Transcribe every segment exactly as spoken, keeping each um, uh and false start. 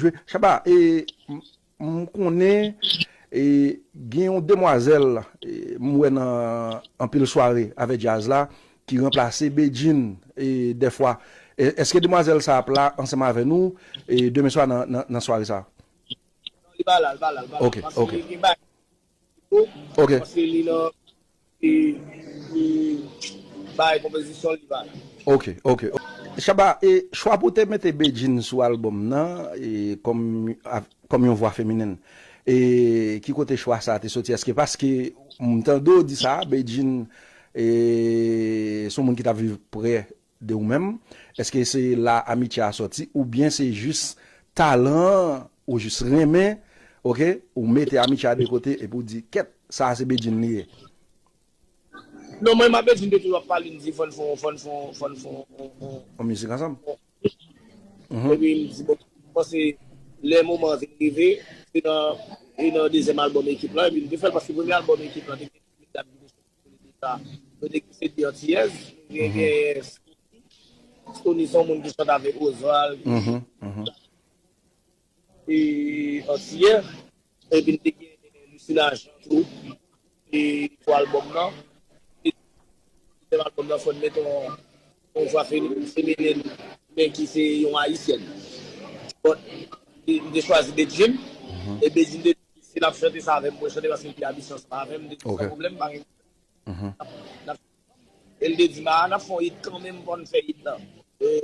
jwe. Chaba, e, m, m konnen, e, gen yon demwazèl, e, m wè nan anpil sware avè djaz la, ki ranplase Bedjine, e, dèfwa. E, èske demwazèl sa ap la ansanm avè nou, e, demen swa nan, nan, nan sware sa? Li pa la, li pa la, li pa la. Ok, ok. Paske gen bagay Ok. Paske li nan, e, e, bay konpozisyon li pa la. Ok, ok. Chaba, e chwa pou te mete Bedjine sou albòm nan, e, kòm, a, kòm yon vwa feminen, e, ki kote chwa sa a te soti? Èske paske m tande w di sa, Bedjine, e, se yon moun ki t ap viv prè de ou menm? Èske se la amitye a sòti oubyen se jis talan an ou jis renmen, ok, ou mete amitye a de kote epi ou di, kèt, sa a se Bedjine li ye? Non, mwen m ak Bedjine te toujou ap pale, m di fò n fè, fò n fè, fò n fè yon, yon, yon, yon mizik ansanm. Mhm. Epi m di, bon, m panse lè moman an vin rive, se nan, e nan dezyèm albòm Ekip lan, epi m te fè l paske premye albòm Ekip lan te gen medam ki te soti sou li deja. Yo te ki se de Antiyèz, gen, gen Stony, se yon moun ki chante avèk Oswald, e Antiyè, epi n te gen Lucina Jean tou, e pou albòm nan. E dezyèm albòm nan, fò n mete yon, yon vwa femi-, feminen, men ki se yon ayisyèn. Bon, m te chwazi Bedjine, e Bedjine te di, si l ap chante sa avè m, mwen chante paske l pi abitye ansanm avè m, m te di, san pwoblèm, pa gen. E l te di m, a, n ap fè yon hit kanmenm, fò n fè hit lan. E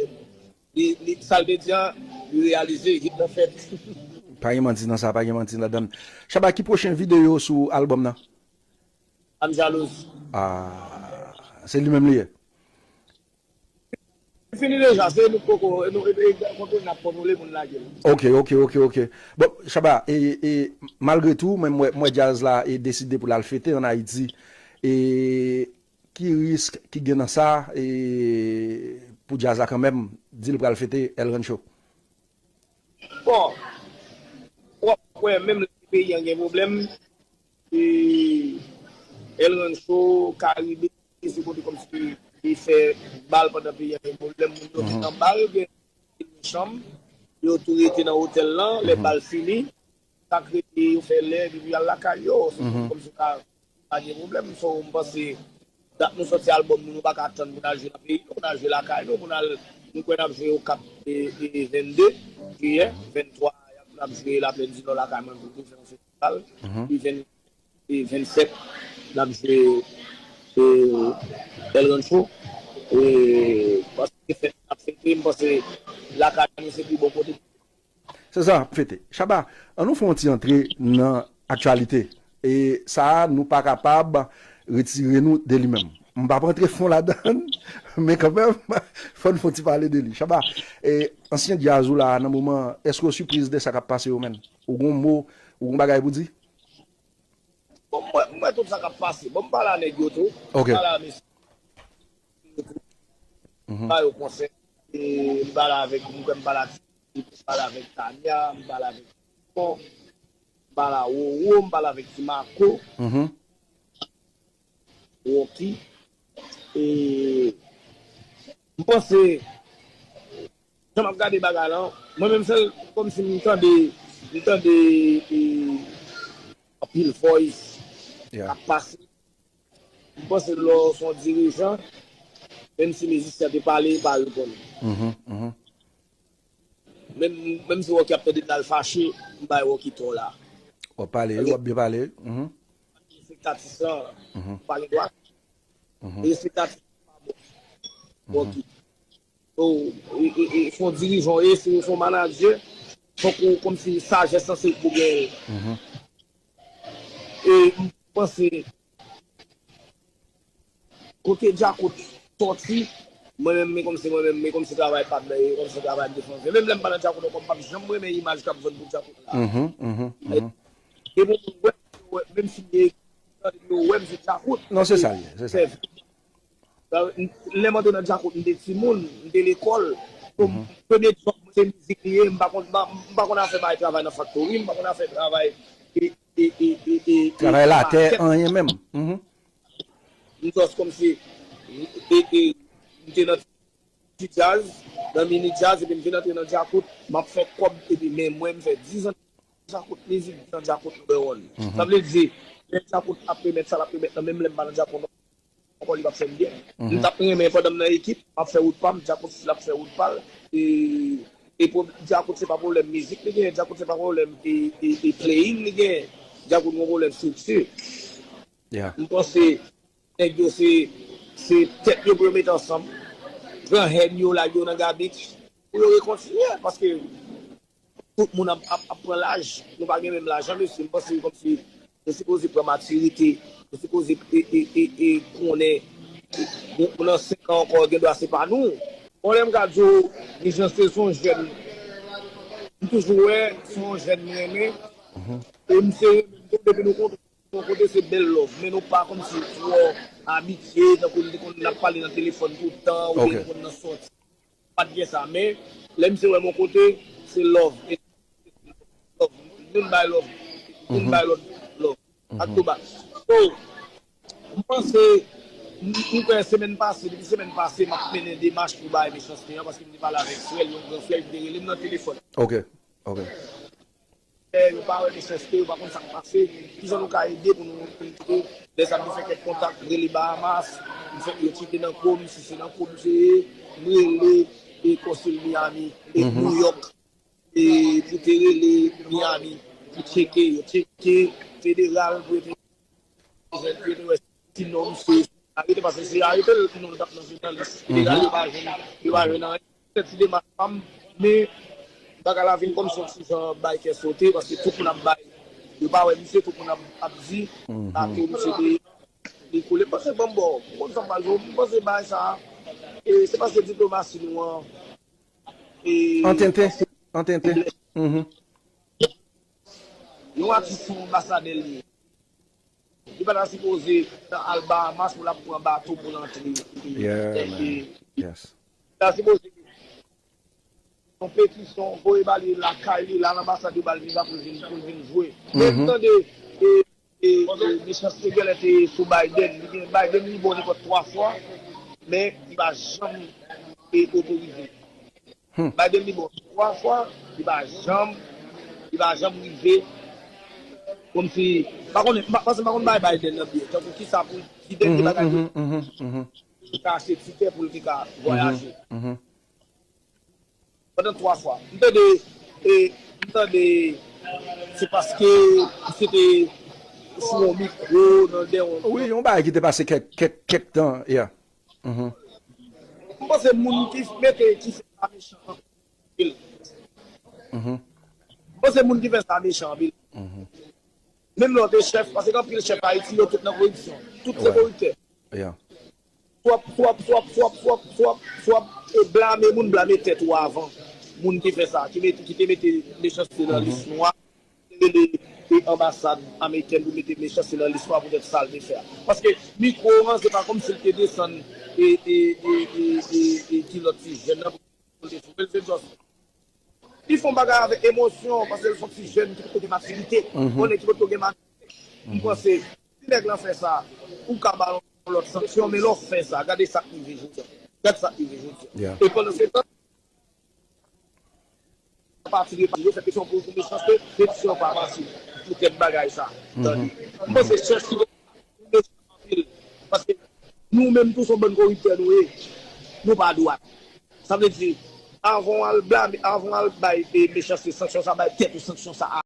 li, li, sa l te di an, li reyalize, hit lan fèt. Pa gen manti nan sa, pa gen manti ladan l. Chaba, ki pwochen videyo sou albòm nan? Ann Jalouz. Ah, se li menm li ye? Li fini deja, se nou k poko, nou, e, e, kontwole, n ap kontwole pou n lage l. Ok, ok, ok, ok. Bon, Chaba, e, e, malgre tou, men m wè, m wè djaz la e deside pou l al fete ann Ayiti. E ki risk ki gen nan sa, e, pou djaz la kanmenm, di l pral fete El Rancho? Bon, w ap wè, menm lè peyi an gen pwoblèm, e, El Rancho, Karibe, se kote kòmsi li fè bal pandan peyi an gen pwoblèm, moun yo gen nan bal, gen chanm, yo tou rete nan otèl lan, lè bal fini, sa k rete yo fè lè, epi yo al lakay yo, se kòmsi pa, pa gen pwoblèm. So, m panse, dat nou sòti albòm nou, nou pa ka tann pou n al jwe nan peyi nou, pou n al jwe lakay nou, pou n al, m kwè n ap jwe Okap, e, e, vennde jiyè, venntwa, n ap jwe Laplèn di Nò lakay mwen, pou nou fè yon festival, epi venn, e, vennsèt, n ap jwe, e, El Rancho, e, paske fèt n ap fete, m panse lakay nou se pi bon kote. Se sa, fete. Chaba, an nou fè yon ti antre nan aktyalite. E sa a, nou pa kapab retire nou de li menm. M p ap antre fon ladan l, men kanmenm, fò n fè yon ti pale de li. Chaba, e, ansyen djaz ou la a nan moman an, èske w sipriz de sa k ap pase yo, menn? Ou gon mo, ou gon bagay pou di? Bon, m wè, m wè tout sa k ap pase. Bon, m pale a nèg yo tou. Ok. M pale a mesye yo tou. M ba yo konsèy. E m pale avèk, m kwè m pale ak, m pale avèk Tania, m pale avèk Bon, m pale a Roro, m pale avèk Ti Marco, Rocky. E m panse, jan m ap gade bagay lan, mwen menm sèl, kòmsi m tande, m tande, e, anpil voice k ap pase. M panse lè w se yon dirijan, menm si mizisyen an te pale, li pa reponn. Menm, menm si Rocky ap tande l al fache, m bay Rocky tò la. W ap pale wi, w ap byen pale wi. Respekte atis lan, ou pa gen dwa. Respekte atis lan pa bon. Rocky. So, e, e, e, se yon dirijan w ye, se, se yon manadjè, fòk ou, kòmsi sajès lan se ou k pou genyen l. E m panse, kote Djakout sòti, mwen menm, men kòmsi mwen menm, men kòmsi travay pa m nan, e kòmsi travay m te fè anvan. Menm lè m pa nan Djakout ankò, m p ap janm renmen imaj k ap vann pou Djakout la. E bon, wè, wè, menm si yo wè m se Djakout. Non, se sa l ye, se sa. Lè m antre nan Djakout, m te timoun, m te lekòl. So, premye djòb mwen se mizik li ye, m pa konn, m pa, m pa konn afè bay travay nan faktori, m pa konn afè travay e, e, e, e, e, e travay latè, makèt, anyen menm. M just kòmsi, e, e, m te nan Ti djaz, nan mini djaz, epi m vin antre nan djakout, m ap fè kòb, epi men mwen, m fè diz an djakout, mizik nan djakout number one. Sa vle di, lè djakout ap remèt sa l ap remèt nan, menm lè m pa nan djakout ankò, li p ap fè m byen. M t ap renmen pandan m nan ekip, m ap fè wout pa m, djakout l ap fè wout pa l, e, e djakout se pa pwoblèm mizik li genyen, djakout se pa pwoblèm e, e, e playing li genyen, djakout gen pwoblèm estrikti. M panse nèg yo se, se tèt yo pou yo met ansanm. Pran hèn yo, lage yo nan gabich pou yo rekontinye, paske tout moun ap, ap, ap pran laj. Nou pa gen menm laj an, mesye. M panse kòmsi nou sipoze pran matirite, nou sipoze e, e, e, e konnen nou, nou nan senk an ankò, gen dwa se pa nou. Bon, lè m ka di w, Mechanste se yon jèn, m toujou wè se yon jèn m renmen. E m se renmen m tou depi nou kontre yon kote se bèl love, men nou pa kòmsi twò abitye, tankou n te konn ap pale nan telefòn tout tan, oubyen nou konn nan sòti. Pa t gen sa, men lè misye wè m yon kote, se love. E love. Youn bay love. Youn bay lòt love. Ak tou ba. So, m panse, m, m kwè semèn pase, depi semèn pase, m ap mennen demach pou bay Mechanste an, paske m te pale avèk frè l, yon gran frè l ki te rele m nan telefòn. Ok, ok. Lè yo pa wè Mechanste, yo pa konn sa k pase. Kijan nou ka ede pou nou, pou nou ede? Lè sa, m te fè kèk kontak, m rele Bahamas, m fè yo tcheke nan kò m, si se nan kò m se ye, m rele e konsil Miami, e New York, e pou te rele Miami, pou tcheke, yo tcheke federal, pou yo te yo te wè si non misye arete, paske si yo arete l, non l t ap nan jounalis ilegal, yo pa jwenn, yo pa jwenn anyen. Fè ti demach pa m, men bagay la vin kòmsi yon ti jan bay kè sote, paske tout moun ap bay, yo pa wè misye, tout moun ap, ap di, bato misye te, li koule. M panse ban m ba w, ou konn sa m pral di w, m panse bagay sa a, e, se paske diplomasi nou an, e, antente, antente. Yon atis se yon anbasadè li ye. Li pa ta sipoze al Bahamas pou l ap pran bato pou l antre. Yeah, man. Yes. Li ta sipoze yon petisyon, voye ba li lakay li, la nan anbasad yo ba l viza pou l vin, pou l vin jwe. Men m tande, e, e, e, Mechanste genlè te sou Biden, li gen, Biden li ba w nenpòt twa fwa, men li pa janm, e, otorize. Biden li ba w twa fwa, li pa janm, li pa janm rive. Kòmsi, m pa konnen, m pa, paske m pa konn bay Biden nan byen. Tankou kisa pou ki dènye bagay pou li ka achte tikè pou l te ka vwayaje. Pandan twa fwa. M tande, e, m tande, se paske misye te sou yon mikwo, nan dèyè yon. Wi, yon bagay ki te pase kèk, kèk, kèk tan, yeah. M panse moun ki mete, ki fè sa mechan anpil. M panse moun ki fè sa mechan anpil. Menm lè w te chèf, paske gen anpil chèf Ayiti, yo tout nan koripsyon. Tout se koriptè. Twòp, twòp, twòp, twòp, twòp, twòp, twòp, e blame moun, blame tèt ou avan. Moun ki fè sa, ki mete, ki te mete Mechanste nan lis nwa, rele, e, anbasad amerikèn pou mete Mechanste nan lis nwa poutèt sa l te fè a. Paske mikwo an, se pa kòmsi l te desann e, e, e, e, e, e kilòt ti jèn nan pou l te foure l, se just. Li fè yon bagay avèk emosyon, paske l se yon ti jèn ki potko gen matirite. Yon nèg ki potko gen matirite. M panse, si nèg lan fè sa, ou ka ba l yon lòt sanksyon, men lè w fè sa, gade sa k rive jodi a. Gade sa k rive jodi a. E pandan se tan, pati de pati, yo fè presyon pou, pou Mechanste, petisyon pa pase poutèt bagay sa. Tande. M panse chèf ki gen mechan anpil. Paske nou menm tou se yon bann koriptè nou ye. Nou pa dwat. Sa vle di, avan w al blame, avan w al bay, e, Mechanste sanksyon sa, bay tèt ou sanksyon sa